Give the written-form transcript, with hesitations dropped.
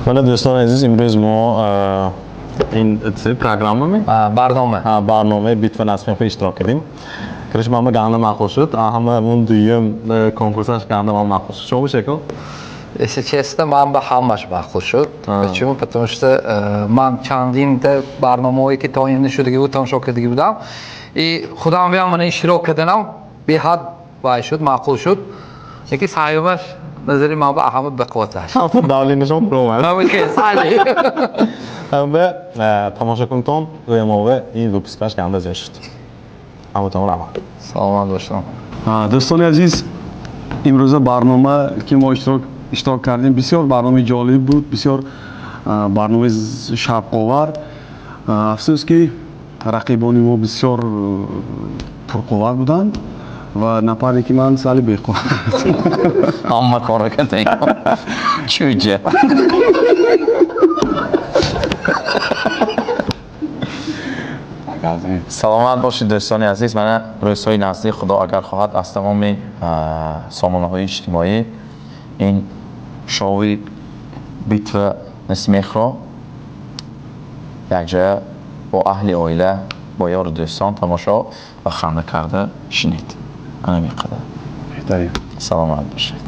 Мана, дӯстони азиз, имрӯз мо ин программа ми? Барнома. Барномаи «Битва на смех» иштирок кардем. Короче, ман ганда маъқул шуд. Ҳама он дуюм конкурсаш ганда ман маъқул шуд. Шумо чӣ? Если честно, ман ба ҳамаш маъқул шуд. Почему? Потому что ман чандинта барномаҳое, ки то ин шудагӣ буд, тамошо кардагӣ будам. И худам биям, мана, иштирок карданам беҳад вай шуд, маъқул шуд. Лекин сеюмаш назари ман ба ҳама бақувваттар. Давление шон промад. Ҳама тамошо кунтон, рӯямове ин выпуск аш ганда зиёд шуд. Ҳаматон раҳмат. Саломат бошед. Дӯстони азиз, имрӯза барнома, ки мо иштирок кардем, бисёр барномаи ҷолиб буд, бисёр барномаи шавқовар. Афсӯс, ки рақибони мо бисёр пурқувват буданд ва напарники ман сали беқувват. Ҳама коро кардем. Чӯҷа. Саломат бошед, дӯстони азиз. Мана, рӯзҳои наздик, Худо агар хоҳад, аз тамоми сомонаҳои иҷтимоӣ ин шоуи «Битва на смех» ро якҷоя бо аҳли оила, бо ёру дӯстон тамошо ва ханда карда шинед. Ана, меқадар. Беҳтарин. Саломат бошед.